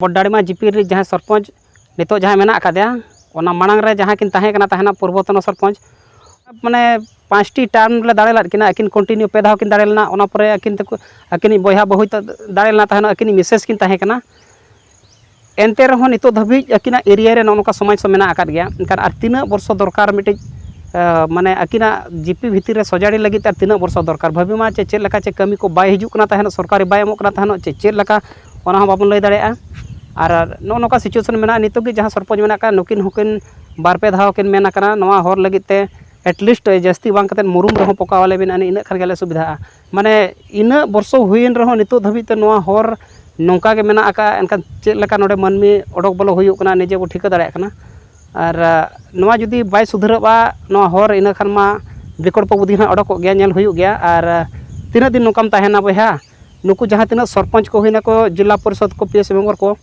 ᱵᱚᱰᱰᱟᱲᱤᱢᱟ ᱡᱤᱯᱤ ᱨᱮ ᱡᱟᱦᱟᱸᱭ ᱥᱚᱨᱯᱚᱧᱪ ᱱᱤᱛᱚᱜ ᱡᱟᱦᱟᱸᱭ ᱢᱮᱱᱟᱜ ᱟᱠᱟᱫᱮᱭᱟ, ᱚᱱᱟ ᱢᱟᱲᱟᱝ ᱨᱮ ᱡᱟᱦᱟᱸ ᱠᱤᱱ ᱛᱟᱦᱮᱸ ᱠᱟᱱᱟ ᱛᱟᱦᱮᱱᱟ ᱯᱩᱨᱵᱚᱛᱚᱱ ᱥᱚᱨᱯᱚᱧᱪ, ᱢᱟᱱᱮ ᱯᱟᱸᱪᱴᱤ ᱴᱟᱨᱢ ᱞᱮ ᱫᱟᱲᱮ ᱞᱮᱫ ᱠᱤᱱᱟ, ᱟᱹᱠᱤᱱ ᱠᱚᱱᱴᱤᱱᱤᱭᱩ ᱯᱮ ᱫᱷᱟᱣ ᱠᱤᱱ ᱫᱟᱲᱮ ᱞᱮᱱᱟ᱾ ᱚᱱᱟ ᱯᱚᱨᱮ ᱟᱹᱠᱤᱱ ᱛᱟᱠᱚ, ᱟᱹᱠᱤᱱᱤᱡ ᱵᱚᱭᱦᱟ ᱵᱟᱹᱦᱩᱭ ᱫᱟᱲᱮ ᱞᱮᱱᱟ ᱛᱟᱦᱮᱱᱟ, ᱟᱹᱠᱤᱱᱤᱡ ᱢᱤᱥᱮᱥ ᱠᱤᱱ ᱛᱟᱦᱮᱸ ᱠᱟᱱᱟ᱾ ᱮᱱᱛᱮ ᱨᱮᱦᱚᱸ ᱱᱤᱛᱚᱜ ᱫᱷᱟᱹᱵᱤᱡ ᱟᱹᱠᱤᱱᱟᱜ ᱮᱨᱤᱭᱟ ᱨᱮ ᱱᱚᱜᱼᱚ ᱱᱚᱝᱠᱟ ᱥᱚᱢᱚᱥᱥᱟ ᱢᱮᱱᱟᱜ ᱟᱠᱟᱫ ᱜᱮᱭᱟ᱾ ᱮᱱᱠᱷᱟᱱ ᱟᱨ ᱛᱤᱱᱟᱹᱜ ᱵᱚᱨᱥᱚ ᱫᱚᱨᱠᱟᱨ ᱢᱤᱫᱴᱤᱡ, ᱢᱟᱱᱮ ᱟᱹᱠᱤᱱᱟᱜ ᱡᱤᱯᱤ ᱵᱷᱤᱛᱤᱨ ᱨᱮ ᱥᱚᱡᱟᱲᱤ ᱞᱟᱹᱜᱤᱫ ᱛᱮ ᱟᱨ ᱛᱤᱱᱟᱹᱜ ᱵᱚᱨᱥᱚ ᱫᱚᱨᱠᱟᱨ? ᱵᱷᱟᱹᱵᱤ ᱢᱟ ᱪᱮ ᱪᱮᱫ ᱞᱮᱠᱟ ᱪᱮ ᱠᱟᱹᱢᱤ ᱠᱚ ᱵᱟᱭ ᱦᱤᱡᱩᱜ ᱠᱟᱱᱟ ᱛᱟᱦᱮᱱᱚᱜ, ᱥᱚᱨᱠᱟᱨᱤ ᱵᱟᱭ ᱮᱢᱚᱜ ᱠᱟᱱᱟ ᱛᱟᱦᱮᱱᱚᱜ, ᱪᱮ ᱪᱮᱫ ᱞᱮᱠᱟ, ᱚᱱᱟ ᱦᱚᱸ ᱵᱟᱵᱚᱱ ᱞᱟᱹᱭ ᱫᱟᱲᱮᱭᱟᱜᱼᱟ᱾ ᱟᱨ ᱱᱚᱜᱼᱚ ᱱᱚᱝᱠᱟ ᱥᱤᱪᱩᱭᱮᱥᱚᱱ ᱢᱮᱱᱟᱜᱼᱟ ᱱᱤᱛᱚᱜ ᱜᱮ, ᱡᱟᱦᱟᱸ ᱥᱚᱨᱯᱚᱧᱪ ᱢᱮᱱᱟᱜ ᱠᱟᱜ ᱱᱩᱠᱤᱱ ᱦᱚᱸᱠᱤᱱ ᱵᱟᱨ ᱯᱮ ᱫᱷᱟᱣ ᱠᱤᱱ ᱢᱮᱱ ᱟᱠᱟᱱᱟ ᱱᱚᱣᱟ ᱦᱚᱨ ᱞᱟᱹᱜᱤᱫ ᱛᱮ ᱮᱴᱞᱤᱥᱴ ᱡᱟᱹᱥᱛᱤ ᱵᱟᱝ ᱠᱟᱛᱮᱫ ᱢᱩᱨᱩᱢ ᱨᱮᱦᱚᱸ ᱯᱚᱠᱟᱣᱟᱞᱮ ᱵᱤᱱ, ᱤᱱᱟᱹᱜ ᱠᱷᱟᱱ ᱜᱮᱞᱮ ᱥᱩᱵᱤᱫᱷᱟᱜᱼᱟ᱾ ᱢᱟᱱᱮ ᱤᱱᱟᱹᱜ ᱵᱚᱨᱥᱚ ᱦᱩᱭᱮᱱ ᱨᱮᱦᱚᱸ ᱱᱤᱛᱚᱜ ᱫᱷᱟᱹᱵᱤᱡ ᱛᱮ ᱱᱚᱣᱟ ᱦᱚᱨ ᱱᱚᱝᱠᱟ ᱜᱮ ᱢᱮᱱᱟᱜ ᱟᱠᱟᱫᱼᱟ᱾ ᱮᱱᱠᱷᱟᱱ ᱪᱮᱫ ᱞᱮᱠᱟ ᱱᱚᱰᱮ ᱢᱟᱹᱱᱢᱤ ᱚᱰᱚᱠ ᱵᱚᱞᱚ ᱦᱩᱭᱩᱜ ᱠᱟᱱᱟ, ᱱᱤᱡᱮ ᱵᱚ ᱴᱷᱤᱠᱟᱹ ᱫᱟᱲᱮᱭᱟᱜ ᱠᱟᱱᱟ᱾ ᱟᱨ ᱱᱚᱣᱟ ᱡᱩᱫᱤ ᱵᱟᱭ ᱥᱩᱫᱷᱟᱹᱨᱚᱜᱼᱟ ᱱᱚᱣᱟ ᱦᱚᱨ, ᱤᱱᱟᱹ ᱠᱷᱟᱱ ᱢᱟ ᱵᱤᱠᱚᱞᱯᱚ ᱵᱩᱫᱷᱤ ᱦᱟᱸᱜ ᱚᱰᱚᱠᱚᱜ ᱜᱮᱭᱟ, ᱧᱮᱞ ᱦᱩᱭᱩᱜ ᱜᱮᱭᱟ᱾ ᱟᱨ ᱛᱤᱱᱟᱹᱜ ᱫᱤᱱ ᱱᱚᱝᱠᱟᱢ ᱛᱟᱦᱮᱱᱟ ᱵᱚᱭᱦᱟ? ᱱᱩᱠᱩ ᱡᱟᱦᱟᱸ ᱛᱤᱱᱟᱹᱜ ᱥᱚᱨᱯᱚᱧᱪ ᱠᱚ ᱦᱩᱭᱱᱟᱠᱚ, ᱡᱮᱞᱟ ᱯᱚᱨᱤᱥᱚᱫᱽ ᱠᱚ, ᱯᱤ ᱮᱥ ᱢᱮᱢᱵᱚᱨ ᱠᱚ,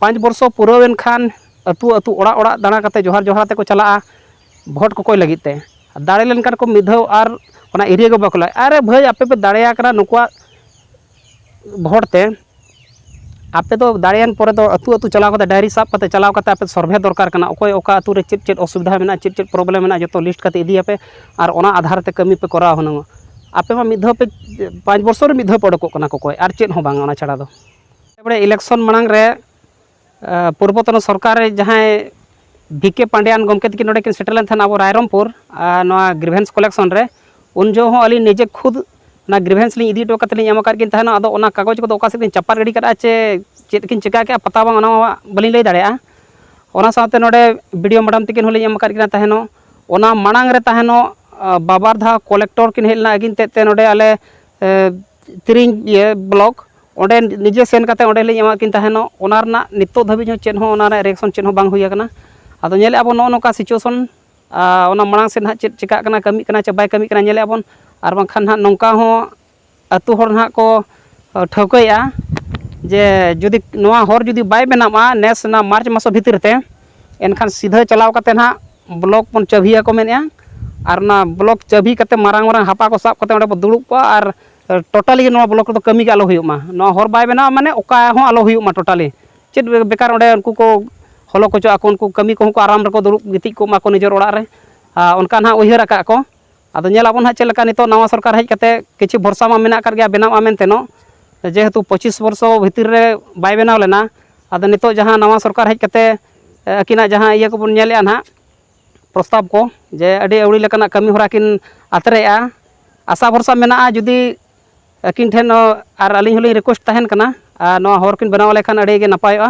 ᱯᱟᱸᱪ ᱵᱚᱨᱥᱚ ᱯᱩᱨᱟᱹᱣ ᱮᱱ ᱠᱷᱟᱱ ᱟᱹᱛᱩ ᱟᱹᱛᱩ, ᱚᱲᱟᱜ ᱚᱲᱟᱜ ᱫᱟᱬᱟ ᱠᱟᱛᱮ ᱡᱚᱦᱟᱨ ᱡᱚᱦᱟᱨ ᱟᱛᱮ ᱠᱚ ᱪᱟᱞᱟᱜᱼᱟ ᱵᱷᱳᱴ ᱠᱚᱠᱚᱭ ᱞᱟᱹᱜᱤᱫ ᱛᱮ᱾ ᱫᱟᱲᱮ ᱞᱮᱱᱠᱷᱟᱱ ᱠᱚ ᱢᱤᱫ ᱫᱷᱟᱣ ᱟᱨ ᱚᱱᱟ ᱮᱨᱤᱭᱟ ᱜᱮ ᱵᱟᱠᱚ ᱞᱟᱹᱭ, ᱟᱨᱮ ᱵᱷᱟᱹᱭ, ᱟᱯᱮ ᱯᱮ ᱫᱟᱲᱮᱭᱟ ᱠᱟᱱᱟ ᱱᱩᱠᱩᱣᱟᱜ ᱵᱷᱳᱴ ᱛᱮ, ᱟᱯᱮ ᱫᱚ ᱫᱟᱲᱮᱭᱮᱱ ᱯᱚᱨᱮ ᱫᱚ ᱟᱹᱛᱩ ᱟᱹᱛᱩ ᱪᱟᱞᱟᱣ ᱠᱟᱛᱮ, ᱰᱟᱭᱨᱤ ᱥᱟᱵ ᱠᱟᱛᱮ ᱪᱟᱞᱟᱣ ᱠᱟᱛᱮ ᱟᱯᱮ ᱥᱚᱨᱵᱷᱮ ᱫᱚᱨᱠᱟᱨ ᱠᱟᱱᱟ, ᱚᱠᱚᱭ ᱚᱠᱟ ᱟᱹᱛᱩ ᱨᱮ ᱪᱮᱫ ᱪᱮᱫ ᱚᱥᱩᱵᱤᱫᱷᱟ ᱢᱮᱱᱟᱜᱼᱟ, ᱪᱮᱫ ᱪᱮᱫ ᱯᱨᱚᱵᱞᱮᱢ ᱢᱮᱱᱟᱜᱼᱟ, ᱡᱚᱛᱚ ᱞᱤᱥᱴ ᱠᱟᱛᱮ ᱤᱫᱤᱭᱟᱯᱮ ᱟᱨ ᱚᱱᱟ ᱟᱫᱷᱟᱨ ᱛᱮ ᱠᱟᱹᱢᱤ ᱯᱮ ᱠᱚᱨᱟᱣ ᱦᱩᱱᱟᱹᱝᱚᱜ᱾ ᱟᱯᱮ ᱢᱟ ᱢᱤᱫ ᱫᱷᱟᱣ ᱯᱮ, ᱯᱟᱸᱪ ᱵᱚᱨᱥᱚ ᱨᱮ ᱢᱤᱫ ᱫᱷᱟᱣ ᱯᱮ ᱚᱰᱚᱠᱚᱜ ᱠᱟᱱᱟ ᱠᱚᱠᱚᱭ, ᱟᱨ ᱪᱮᱫ ᱦᱚᱸ ᱵᱟᱝ ᱚᱱᱟ ᱪᱷᱟᱲᱟ ᱫᱚ᱾ ᱛᱟᱨᱯᱚᱨᱮ ᱤᱞᱮᱠᱥᱚᱱ ᱢᱟᱲᱟᱝ ᱨᱮ ᱯᱩᱨᱵᱚᱛᱚᱱ ᱥᱚᱨᱠᱟᱨ ᱨᱮ ᱡᱟᱦᱟᱸᱭ ᱵᱷᱤ ᱠᱮ ᱯᱟᱱᱰᱤᱭᱟᱱ ᱜᱚᱢᱠᱮ ᱛᱟᱹᱠᱤᱱ ᱱᱚᱰᱮ ᱠᱤᱱ ᱥᱮᱴᱮᱨ ᱞᱮᱱ ᱛᱟᱦᱮᱱᱟ ᱟᱵᱚ ᱨᱟᱭᱨᱚᱝᱯᱩᱨ, ᱟᱨ ᱱᱚᱣᱟ ᱜᱨᱤᱵᱷᱮᱱᱥ ᱠᱚᱞᱮᱠᱥᱚᱱ ᱨᱮ, ᱩᱱ ᱡᱚᱦᱚᱜ ᱦᱚᱸ ᱟᱹᱞᱤᱧ ᱱᱤᱡᱮ ᱠᱷᱩᱫ ᱚᱱᱟ ᱜᱨᱤᱵᱷᱮᱱᱥ ᱞᱤᱧ ᱤᱫᱤ ᱦᱚᱴᱚ ᱠᱟᱛᱮ ᱞᱤᱧ ᱮᱢ ᱟᱠᱟᱫ ᱠᱤᱱ ᱛᱟᱦᱮᱱᱟ᱾ ᱟᱫᱚ ᱚᱱᱟ ᱠᱟᱜᱚᱡᱽ ᱠᱚᱫᱚ ᱚᱠᱟ ᱥᱮᱫ ᱞᱤᱧ ᱪᱟᱯᱟᱫ ᱜᱤᱰᱤ ᱠᱟᱜᱼᱟ ᱪᱮ ᱪᱮᱫ ᱠᱤᱱ ᱪᱤᱠᱟ ᱠᱮᱜᱼᱟ ᱯᱟᱛᱟ ᱵᱟᱝ, ᱚᱱᱟ ᱢᱟ ᱵᱟᱹᱞᱤᱧ ᱞᱟᱹᱭ ᱫᱟᱲᱮᱭᱟᱜᱼᱟ᱾ ᱚᱱᱟ ᱥᱟᱶᱛᱮ ᱱᱚᱰᱮ ᱵᱤ ᱰᱤ ᱳ ᱢᱮᱰᱟᱢ ᱛᱟᱹᱠᱤᱱ ᱦᱚᱸᱞᱤᱧ ᱮᱢ ᱟᱠᱟᱫ ᱠᱤᱱᱟ ᱛᱟᱦᱮᱱᱚᱜ᱾ ᱚᱱᱟ ᱢᱟᱲᱟᱝ ᱨᱮ ᱛᱟᱦᱮᱱᱚᱜ ᱵᱟᱵᱟᱨ ᱫᱷᱟᱣ ᱠᱚᱞᱮᱠᱴᱚᱨ ᱠᱤᱱ ᱦᱮᱡ ᱞᱮᱱᱟ ᱟᱹᱠᱤᱱ ᱛᱮᱫ ᱛᱮ ᱱᱚᱰᱮ ᱟᱞᱮ ᱛᱤᱨᱤᱧ ᱤᱭᱟᱹ ᱵᱞᱚᱠ, ᱚᱸᱰᱮ ᱱᱤᱡᱮ ᱥᱮᱱ ᱠᱟᱛᱮ ᱚᱸᱰᱮ ᱞᱤᱧ ᱮᱢᱟᱫ ᱠᱤᱱ ᱛᱟᱦᱮᱱᱚᱜ᱾ ᱚᱱᱟ ᱨᱮᱱᱟᱜ ᱱᱤᱛᱚᱜ ᱫᱷᱟᱹᱵᱤᱡ ᱦᱚᱸ ᱪᱮᱫ ᱦᱚᱸ ᱚᱱᱟ ᱨᱮᱭᱟᱜ ᱨᱤᱭᱮᱠᱥᱚᱱ ᱪᱮᱫ ᱦᱚᱸ ᱵᱟᱝ ᱦᱩᱭ ᱟᱠᱟᱱᱟ᱾ ᱟᱫᱚ ᱧᱮᱞᱮᱫᱼᱟ ᱵᱚᱱ ᱱᱚᱜᱼᱚ ᱱᱚᱝᱠᱟ ᱥᱤᱪᱩᱭᱮᱥᱚᱱ, ᱚᱱᱟ ᱢᱟᱲᱟᱝ ᱥᱮᱫ ᱦᱟᱸᱜ ᱪᱮᱫ ᱪᱤᱠᱟᱹᱜ ᱠᱟᱱᱟ, ᱠᱟᱹᱢᱤᱜ ᱠᱟᱱᱟ ᱪᱮ ᱵᱟᱭ ᱠᱟᱹᱢᱤᱜ ᱠᱟᱱᱟ, ᱧᱮᱞᱮᱫᱼᱟ ᱵᱚᱱ᱾ ᱟᱨ ᱵᱟᱝᱠᱷᱟᱱ ᱦᱟᱸᱜ ᱱᱚᱝᱠᱟ ᱦᱚᱸ ᱟᱹᱛᱩ ᱦᱚᱲ ᱱᱟᱦᱟᱜ ᱠᱚ ᱴᱷᱟᱹᱣᱠᱟᱹᱭᱮᱫᱼᱟ ᱡᱮ ᱡᱩᱫᱤ ᱱᱚᱣᱟ ᱦᱚᱨ ᱡᱩᱫᱤ ᱵᱟᱭ ᱵᱮᱱᱟᱜᱼᱟ ᱱᱮᱥ ᱚᱱᱟ ᱢᱟᱨᱪ ᱢᱟᱥ ᱵᱷᱤᱛᱤᱨ ᱛᱮ, ᱮᱱᱠᱷᱟᱱ ᱥᱤᱫᱷᱟᱹ ᱪᱟᱞᱟᱣ ᱠᱟᱛᱮ ᱱᱟᱦᱟᱜ ᱵᱞᱚᱠ ᱵᱚᱱ ᱪᱟᱹᱵᱷᱤᱭᱟᱠᱚ ᱢᱮᱱᱮᱫᱼᱟ᱾ ᱟᱨ ᱚᱱᱟ ᱵᱞᱚᱠ ᱪᱟᱹᱵᱷᱤ ᱠᱟᱛᱮ ᱢᱟᱨᱟᱝ ᱢᱟᱨᱟᱝ ᱦᱟᱯᱟ ᱠᱚ ᱥᱟᱵ ᱠᱟᱛᱮ ᱚᱸᱰᱮ ᱵᱚ ᱫᱩᱲᱩᱵ ᱠᱚᱜᱼᱟ ᱟᱨ ᱴᱳᱴᱟᱞᱤ ᱜᱮ ᱱᱚᱣᱟ ᱵᱞᱚᱠ ᱨᱮᱫᱚ ᱠᱟᱹᱢᱤ ᱜᱮ ᱟᱞᱚ ᱦᱩᱭᱩᱜ ᱢᱟ᱾ ᱱᱚᱣᱟ ᱦᱚᱨ ᱵᱟᱭ ᱵᱮᱱᱟᱣᱟ ᱢᱟᱱᱮ ᱚᱠᱟ ᱦᱚᱸ ᱟᱞᱚ ᱦᱩᱭᱩᱜ ᱢᱟ ᱴᱳᱴᱟᱞᱤ᱾ ᱪᱮᱫ ᱵᱮᱠᱟᱨ ᱚᱸᱰᱮ ᱩᱱᱠᱩ ᱠᱚ ᱦᱚᱞᱚ ᱠᱚᱪᱚᱜ ᱟᱠᱚ, ᱩᱱᱠᱩ ᱠᱟᱹᱢᱤ ᱠᱚᱦᱚᱸ ᱠᱚ ᱟᱨᱟᱢ ᱨᱮᱠᱚ ᱫᱩᱲᱩᱵ ᱜᱤᱛᱤᱡ ᱠᱚᱜ ᱢᱟ ᱠᱚ ᱱᱤᱡᱮᱨ ᱚᱲᱟᱜ ᱨᱮ᱾ ᱟᱨ ᱚᱱᱠᱟ ᱱᱟᱦᱟᱜ ᱩᱭᱦᱟᱹᱨ ᱟᱠᱟᱫ ᱠᱚ᱾ ᱟᱫᱚ ᱧᱮᱞ ᱟᱵᱚᱱ ᱦᱟᱸᱜ ᱪᱮᱫ ᱞᱮᱠᱟ ᱱᱤᱛᱚᱜ ᱱᱟᱣᱟ ᱥᱚᱨᱠᱟᱨ ᱦᱮᱡ ᱠᱟᱛᱮ, ᱠᱤᱪᱷᱩ ᱵᱷᱚᱨᱥᱟ ᱢᱟ ᱢᱮᱱᱟᱜ ᱟᱠᱟᱫ ᱜᱮᱭᱟ ᱵᱮᱱᱟᱣᱜᱼᱟ ᱢᱮᱱᱛᱮ ᱱᱚ, ᱡᱮᱦᱮᱛᱩ ᱯᱚᱸᱪᱤᱥ ᱵᱚᱨᱥᱚ ᱵᱷᱤᱛᱤᱨ ᱨᱮ ᱵᱟᱭ ᱵᱮᱱᱟᱣ ᱞᱮᱱᱟ᱾ ᱟᱫᱚ ᱱᱤᱛᱚᱜ ᱡᱟᱦᱟᱸ ᱱᱟᱣᱟ ᱥᱚᱨᱠᱟᱨ ᱦᱮᱡ ᱠᱟᱛᱮ, ᱮ, ᱟᱹᱠᱤᱱᱟᱜ ᱡᱟᱦᱟᱸ ᱤᱭᱟᱹ ᱠᱚᱵᱚᱱ ᱧᱮᱞᱮᱫᱼᱟ ᱱᱟᱦᱟᱜ, ᱯᱨᱚᱥᱛᱟᱵ ᱠᱚ, ᱡᱮ ᱟᱹᱰᱤ ᱟᱹᱣᱲᱤ ᱞᱮᱠᱟᱱᱟᱜ ᱠᱟᱹᱢᱤ ᱦᱚᱨᱟ ᱠᱤᱱ ᱟᱛᱨᱮᱜᱼᱟ᱾ ᱟᱥᱟ ᱵᱷᱚᱨᱥᱟ ᱢᱮᱱᱟᱜᱼᱟ ᱡᱩᱫᱤ ᱟᱹᱠᱤᱱ ᱴᱷᱮᱱ, ᱟᱨ ᱟᱹᱞᱤᱧ ᱦᱚᱸᱞᱤᱧ ᱨᱤᱠᱩᱭᱮᱥᱴ ᱛᱟᱦᱮᱱ ᱠᱟᱱᱟ, ᱟᱨ ᱱᱚᱣᱟ ᱦᱚᱨ ᱠᱤᱱ ᱵᱮᱱᱟᱣ ᱞᱮᱠᱷᱟᱱ ᱟᱹᱰᱤ ᱜᱮ ᱱᱟᱯᱟᱭᱚᱜᱼᱟ᱾